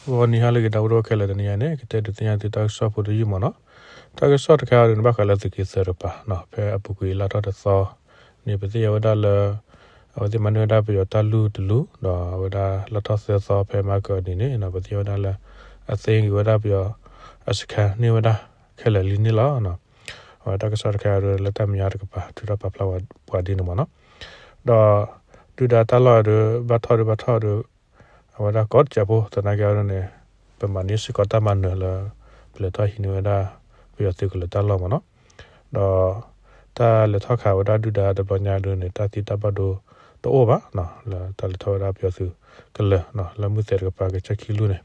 ဂီၤနံၤဟါလၢအဂ့ၤ ဒီပုၢ်ဝဲၢ်ခဲလၢာ်, တနံၤအံၤန့ၣ် ကတဲဒုးသ့ၣ်ညါသုတၢ်ကစီၣ်ဖိတယုၢ်မ့ၢ်နီၤ. တၢ်ကစီၣ်တခါအံၤဒုးန့ၣ် ဘၣ်ဃးလၢသုးက့သၢတကပၤနီၤ, ဖဲအပူၤကွံာ်လါထီၣ်တသီန့ၣ် ပသ့ၣ်ညါဝဲဒၣ်လၢ အဝဲသ့ၣ်မၤန့ၢ်ဝဲဒၣ်ပယီၤတၢ်လုၢ်တလုၢ်, ဒီးအဝဲဒၣ်လါထီၣ်သၢသီဖဲမဟါကအနံၤန့ၣ် ပသ့ၣ်ညါဝဲဒၣ်လၢ အသ့ဂ့ၤဝဲဒၣ်ပယီၤအစခါန့ၢ်ဝဲဒၣ်ခဲလၢာ်လံန့ၣ်လီၤ. အဝဲတၢ်ကစီၣ်တခါအံၤဒုး လၢတၢ်မဲာ်ညါတကပၤ ထုးထီၣ်ပာ်ဖျါပှၤဒ်န့ၣ်မ့ၢ်နီၤ. ဒီးဒုၣ်ဒါတၢ်လီၢ်အံၤဒုး ဘၣ်ထီၣ်ဒုးဘၣ်ထီၣ်ဒုး အဝဲဒၣ်ကိးတစဲးဖိ သနာ်က့အံၤဒုးန့ၣ် ပမၤန့ၢ်စ့ၢ်ကီးတၢ်မၤနၢၤလၢ ပလဲၤထီၣ်ဟံးန့ၢ်ဝဲဒၣ် ပယီၤသုးကလၢၤတၢ်လီၢ်မ့ၢ်နီၤ. ဒီးတၢ်လဲၤထီၣ်ခးဝဲဒၣ်ဒုၣ်ဒါတဘျီညါဒုးန့ၣ် တၢ်သံတၢ်ဘၣ်ဒိတအိၣ်ဘၣ်နီၤ, လၢတၢ်လဲၤထီၣ်ဝဲဒၣ်ပယီၤသုးကလၢၤနီၤ လၢမုၢ်သဲးတကပၤ ကစၢၢ်ခံလူၢ်န့ၣ်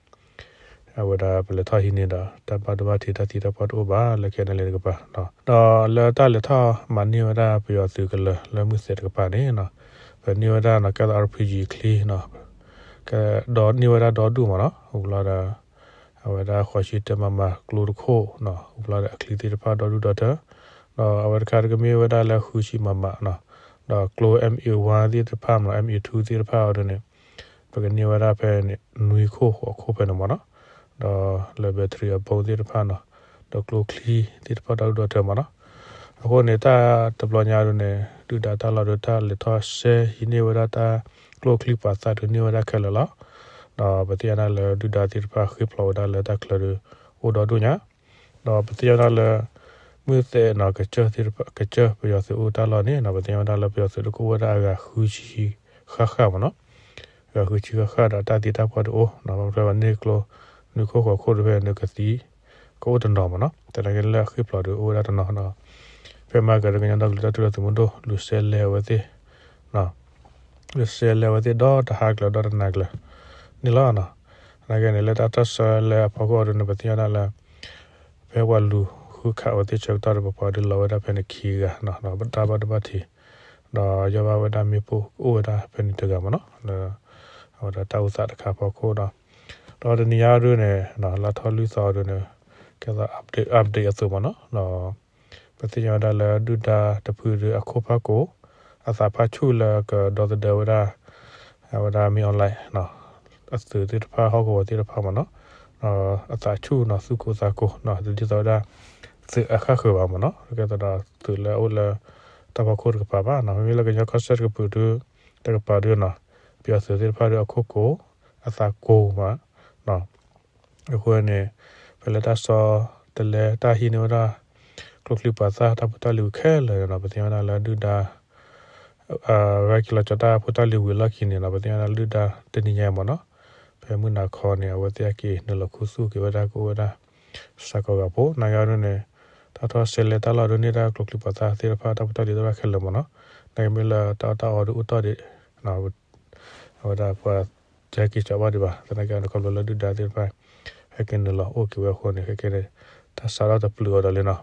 အဝဲဒၣ်ပလဲၤထီၣ်ဟံးန့ၢ်ဒီး တၢ်ဘၣ်ဒိဘၣ်ထံးတၢ်သံတၢ်ပှၢ်တအိၣ်ဘၣ်လၢ ခဲနလ့ တကပၤနီၤ. ဒီးလၢတၢ်လဲၤထီၣ်မၤန့ၢ်ဝဲဒၣ်ပယီၤသုးကလၢၤလၢမုၢ်သဲးတကပၤန့ၣ်နီၤ, ပန့ၢ်ဝဲဒၣ်နီၤ ကဲသိး RPG အချံနီၤ, ဒီးန့ၢ်ဝဲဒၣ်ဒီဒူၣ်မ့ၢ်နီၤ, အိၣ်ဘျီဒီး အဝဲဒၣ်ဃိးဆံတၢ MM ကျိတခိၣ်နီၤ, အိၣ်ဘျီဒီးအချံသ့ၣ်တဖၣ်ဒီဒူၣ်ဒီထၢ, ဒီးအဝဲတခါတကမ့ၢ်ဝဲဒၣ်လၢဃုဆံ MM နီၤ, ဒီးကျိ MA one သ့ၣ်တဖၣ်မ့ၢ်နီၤ, MA two သ့ၣ်တဖၣ်အံၤဒုးန့ၣ် ပကန့ၢ်ဝဲဒၣ်ဖဲန့ၣ် နွံခိၣ်ဃိးခိၣ်ဖဲန့ၣ်မ့ၢ်နီၤ, ဒီးလၢ battery အဘိသ့ၣ်တဖၣ်နီၤ, ဒီးကျိချံသ့ၣ်တဖၣ်ဒီဒူၣ်ဒီထၢမ့ၢ်နီၤ. အဃိန့ၣ် တၢ်တဘျီညါဒုးန့ၣ် ဒုၣ်ဒါတၢ်လီၢ်ဒုး တၢ်လဲၤထီၣ်ဆဲဟံးန့ၢ်ဝဲဒၣ်တၢ်ကျိချံပာ်သးဒုးန့ၢ်ဝဲဒၣ်ခဲလၢာ်လီၤ. ဒီးပသ့ၣ်ညါဒၣ်လၢဒုၣ်ဒါသ့ၣ်တဖၣ်ဃ့ၢ်ဖျိးဝဲဒၣ်လၢတၢ်ချၢဒုး အိၣ်ဒီဒူၣ်ညါ ဒီးပသ့ၣ်ညါဝဲဒၣ်လၢ မုၢ်သဲးနီၤ ကစၢၢ်သ့ၣ်တဖၣ် ကစၢၢ်ပယီၤသုးအိၣ်တၢ်လီၢ်န့ၣ်နီၤ, ပသ့ၣ်ညါဝဲဒၣ်လၢပယီၤသုးဒုးကအိၣ်ဝဲဒၣ်အဂၤဃုဆံဃၣ်ဃၣ်မ့ၢ်နီၤ, အဂၤဃုဆံဃၣ်ဃၣ်ဒီးတၢ်သံတၢ်ပှၢ်ဒုးအိၣ်နီၤ, ဘၣ်မနုၤလဲၣ်န့ၣ်ကျိ နွံခိၣ်ဃိးခိၣ်တဖဲန့ၣ်ကသံ ကအိၣ်တနီၤမ့ၢ်နီၤ, သနာ်က့လၢအဃ့ၢ်ဖျိးဒုးအိၣ်ဝဲဒၣ်တနီၤနီၤ, ဖဲမဟါကဒီးကညီဒီကလုာ်တၢ်ထူၣ်ဖျဲးသုးမုၢ်ဒိၣ် လူၤဆဲလဲၤအဝဲသ့ၣ် လူၤဆဲလဲၤအဝဲသ့ၣ်ဒီတဟါကျၢၤဒီတနၤကျၢၤန့ၣ်လီၤ. သနာ်က့န့ၣ် လၢတၢ်ထီၣ်ဆဲလဲၤအဖီခိၣ်အံၤဒုးန့ၣ် ပသ့ၣ်ညါဒၣ်လၢ ဖဲပှၤလူၤဃုခးအဝဲသ့ၣ်ဆၢကတီၢ်ဒီး ပပှၤဒုးလီၤဝဲဒၣ်ဖဲန့ၣ်ခံဂၤနီၤ, ဒီးတၢ်ဘၣ်ဒိဘၣ်ထံး ဒီးယီၢ်ဘၣ်ဝဲဒၣ်မ့ၣ်ပိၢ်အိၣ်ဝဲဒၣ်ဖဲန့ၣ်တဂၤမ့ၢ်နီၤ, လၢအဝဲဒၣ်တၢ်အိၣ်သးတခါအဖီခိၣ်ဒီး ဒီးတနံၤညါဒုးန့ၣ် လါထီၣ်လွံၢ်သီဒုးန့ၣ် ကဲသိး update update အသိးမ့ၢ်နီၤ, ဒီး ပသ့ၣ်ညါဝဲဒၣ်လၢဒုၣ်ဒါတဖုဒုးအခိၣ်ဖးကိာ် အသးဖးဆူၣ်လၢကဒီသဒၢဝဲဒၣ် အဝဲဒၣ်မ့ၢ် online နီၤ, အသုးသ့ၣ်တဖၣ်ဟီၣ်ကဝီၤသ့ၣ်တဖၣ်မ့ၢ်နီၤ, အသးဆူၣ်နီၤ သူၣ်ကိၢ်သးကိၢ်နီၤ, တဒ်သိးဝဲဒၣ် သုးအဃၣ်ဃၢၤဘၣ်မ့ၢ်နီၤ, ကဲသိးဒီးသုးလၢအအိၣ်လၢတၢ်ဖီခိၣ်တကပၤဘၣ်နီၤ, မ့မ့ၢ်လၢကညီကီၢ်စဲၣ်တကပၤဒုး တကပၤဒုးနီၤ, ပယီၤသုးသ့ၣ်တဖၣ်ဒုးအခိၣ်ကိာ် အသးကိၢ်မးနီၤ အဃိန့ၣ် ဖဲလၢတၢ်ဆီတလဲတၢ်ဟံးန့ၢ်ဝဲဒၣ် ကျိချံပာ်သးတၢ်ဖိတၢ်လံၤဝံၤခဲလၢာ်န့ၣ်နီၤ, ပသ့ၣ်ညါဝဲဒၣ်လၢဒုၣ်ဒါ အဝဲက့ၤလီၤကၠီၤတၢ်ဖိတၢ်လံၤဝံၤအလီၢ်ခံန့ၣ်နီၤ, ပသ့ၣ်ညါဝဲဒၣ်လၢဒုၣ်ဒါတနံၤညါအံၤမ့ၢ်နီၤ, ဖဲမုၢ်နၤခီန့ၣ် အဝဲသ့ၣ်က့ၤနုာ်လီၤခူသူၣ်က့ၤဝဲဒၣ်ကအိၣ်ဝဲဒၣ် စှၤကီးဂၤဖိ သနာ်က့အံၤဒုးန့ၣ် တၢ်ထီၣ်ဆဲလဲတၢ်လီၢ်ဒုးန့ၢ်ဒၣ်ကျိချံပာ်သးသ့ၣ်တဖၣ်တၢ်ဖိတၢ်လံၤသ့ၣ်တဖၣ်ခဲလၢာ်မ့ၢ်နီၤ, သနာ်က့မ့ၢ်လၢတၢ်အီၣ်တၢ်အီဒုးအိၣ်တီၢ်ဒံး အဝဲဒၣ်ပှၤတဟဲက့ၤကၠီၤဘၣ်ဒံးဘၣ်, သနာ်က့န့ၣ် ခီဖျိလၢဒုၣ်ဒါသ့ၣ်တဖၣ် ဟဲက့ၤနုာ်လီၤအိၣ်က့ၤဝဲအဃိန့ၣ် ခဲကဲန့ၣ် တၢ်စးထီၣ်တပျုာ်အီၤဒီးလံနီၤ,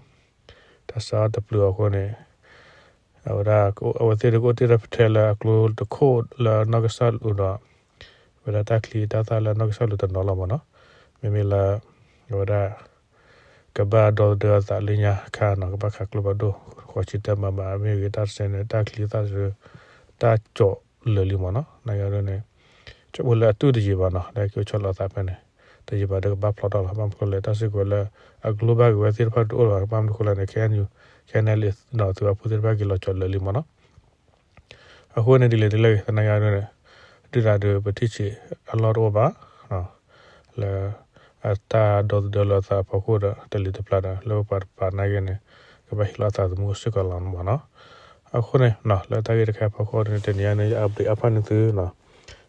တၢ်စးထီၣ်တပျုာ်အီၤအဃိန့ၣ် အဝဲဒၣ် အဝဲသ့ၣ်ဒုးကအိၣ်တ့ၢ်ထဲလၢအကျိတခိၣ်လၢနီၢ်ကစၢ်လူၤဒီး ဝဲဒၣ်တၢ်ချံတၢ်သၣ်လၢနီၢ်ကစၢ်လူၤတနီၤလီၤမ့ၢ်နီၤ, မ့မ့ၢ်လၢ အဝဲဒၣ် ကဘၣ်ဒီသဒၢအသးလၢညါအခါနီၤ, ကဘၣ်ခးကျိဖးဒိၣ် ဃိးဆံတၢ MM မ့ၢ်ဂ့ၤ တၢ်တစဲးန့ၣ် တၢ်ချံသၣ်ဒုး တၢ်ကၠီၣ်လၢာ်လံမ့ၢ်နီၤ, သနာ်က့အံၤဒုးန့ၣ် ဆိကမိၣ်လၢအတုၢ်တယံာ်ဘၣ်နီၤ, လၢက့ၤအိၣ်ဆီလီၤအသးဖဲန့ၣ် တယံာ်ဘၣ်ဒီးကဘၣ်ဖျိးထီၣ်လီၤ, ဘၣ်မနုၤဃိလဲၣ် တၢ်စုကဝဲၤလၢ အကျိဘၣ်က့ၤဝဲသ့ၣ်တဖၣ်ဒုးအိၣ်လီၤ, ဘၣ်မနုၤဃိလဲၣ်န့ၣ် ခဲအံၤ ခဲအံၤန့ၣ်လံ ဒီးသုးဝဲဖိသ့ၣ်တဖၣ်က့ၤလီၤကၠီၣ်လၢာ်လံမ့ၢ်နီၤ အဃိန့ၣ်ဒ်လဲၣ်ဒ်လဲၣ်ဂ့ၤ သနာ်က့အံၤဒုးန့ၣ် ဒုၣ်ဒါဒုးပထံၣ်ဆံးအလီၢ်တအိၣ်ဘၣ် လၢ အတၢ်ဒီသဒၢလၢအသးအဖီခိၣ်ဒီး တလံၤတပျၢ်ဒီး လၢပပှၤတပၤနာ်က့န့ၣ် ကဘၣ်ဟ့ၣ်လီၤအသးသမူစ့ၢ်ကီးလီၤမ့ၢ်နီၤ. အဃိန့ၣ် လၢတၢ်ဂ့ၢ်တခါအဖီခိၣ်န့ၣ် တနံၤအံၤန့ၣ် ယ update အါဖၣ်န့ၢ်သုနီၤ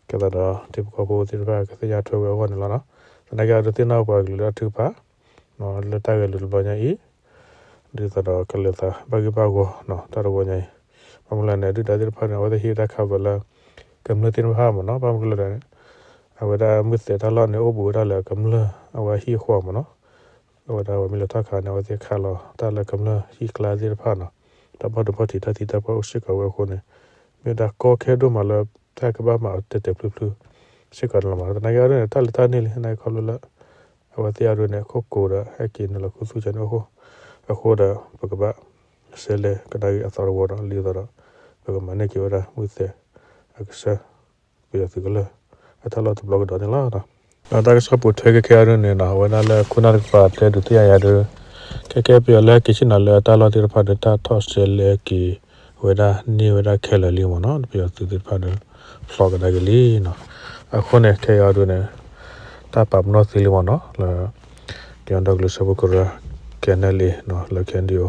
ကဲသးဒီး ထံဖိကီၢ်ဖိသ့ၣ်တဖၣ်ကသ့ၣ်ညါထွဲဝဲအဂီၢ်န့ၣ်လီၤနီၤ. သနာ်က့အံၤဒုးသ့ၣ်နီၣ်ပှၤကလုာ်လၢအထုကဖၣ် လၢတၢ်ဂဲၤလိာ်တဘျီညါအံၤ ဒ်သိးဒီးကလဲၤသးဘၣ်ဂ့ၢ်ဘၣ်ဂီၤနီၤ တၢ်တဝီညါအံၤ ဘၣ်မနုၤလဲၣ်န့ၣ် ဒုၣ်ဒါသ့ၣ်တဖၣ်န့ၣ် အဝဲသ့ၣ်ဟ့ၣ်ဝဲဒၣ် cover လၢ ကမျၢၢ်သ့ၣ်တဖၣ်မ့ၢ်နီၤ ဘၣ်မနုၤလဲၣ်န့ၣ် အဝဲဒၣ်မုၢ်သဲးတၢ်လီၢ်န့ၣ် အိၣ်ဘူးဝဲဒၣ်လၢကမျၢၢ်အဝဲဟံၣ်အဃီမ့ၢ်နီၤ အဝဲဒၣ်ပှၤမ့ၢ်လဲၤထီၣ်ခးန့ၣ် အဝဲသ့ၣ်ခးလီၤတၢ်လၢကမျၢၢ်ဟံၣ်ကျါသ့ၣ်တဖၣ်နီၤ တၢ်ဘၣ်ဒိဘၣ်ထံးတၢ်သံတၢ်ပှၢ်အိၣ်စ့ၢ်ကီးဝဲအဃိန့ၣ် မ့ၢ်ဝဲဒၣ်ကီခဲဒိၣ်မးလၢ တၢ်ကဘၣ်မၤအီၤတဲာ်တဲာ်ဖျုးဖျုး စ့ၢ်ကီးန့ၣ်လီၤမး သနာ်က့အံၤဒုးန့ၣ် တၢ်လဲၤတၢ်န့ၢ်လံ သနာ်က့ခီဖျိလၢ အဝဲသ့ၣ်အံၤဒုးန့ၣ် အခိၣ်ကိၤဒီး ဟဲက့ၤနုာ်လီၤခူသူၣ်ကန့ၣ်အဃိ အဃိဒီး ပကဘၣ် ဆဲးလဲကဒါက့ၤအသီတဝီဒီး လံာ်သိးဒီး ပကမၤန့ၢ်က့ၤဝဲဒၣ်မုၢ်သဲး အကစၢ် ပယီၤသုးကလၢၢ် အတၢ်လီၢ်တဘျီကဒီးန့ၣ်လီၤ. ဒီးတၢ်ကစီၣ်ပိာ်ထွဲခဲခဲအံၤဒုန့ၣ်နီၤ အဝဲဒၣ်လၢခိၣ်နၢ်တကပၤတဲဒုးသ့ၣ်ညါယၤဒီး ခဲကဲပယီၤလၢက့ၤဆ့ၣ်နီၤလၢတၢ်လီၢ်သ့ၣ်တဖၣ်ဒီး တၢ်ထီၣ်စဲးလဲက့ၤဝဲဒၣ်န့ၢ်ဝဲဒၣ်ခဲလၢာ်လံမ့ၢ်နီၤ ပယီၤသုးသ့ၣ်တဖၣ်ဒီး ဖျိးကဒါက့ၤလံနီၤ. အဃိန့ၣ် ခဲအံၤအံၤဒုန့ၣ် တၢ်ပာ်ပနီၣ်သ့လံမ့ၢ်နီၤ လၢ ကညီဒီကလုာ်စၢဖှိၣ်ကရၢ KNLA နီၤ လၢ KNDO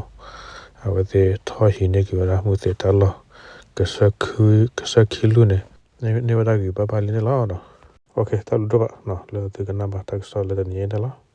အဝဲသ့ၣ်ထီၣ်ဟံးန့ၢ်က့ၤဝဲဒၣ်မုၢ်သံၣ်တၢ်လီၢ် ကဆၢခံလွံၢ်န့ၣ် န့ၢ်ဝဲဒၣ်ဂ့ၤဘၣ်ဘၣ်လံန့ၣ်လီၤ. တၢ်ဘျုးဒိၣ်ဘၣ် လၢသုကနၣ်ဘၣ်တၢ်ကစီၣ်လၢတနံၤအံၤန့ၣ်လီၤ.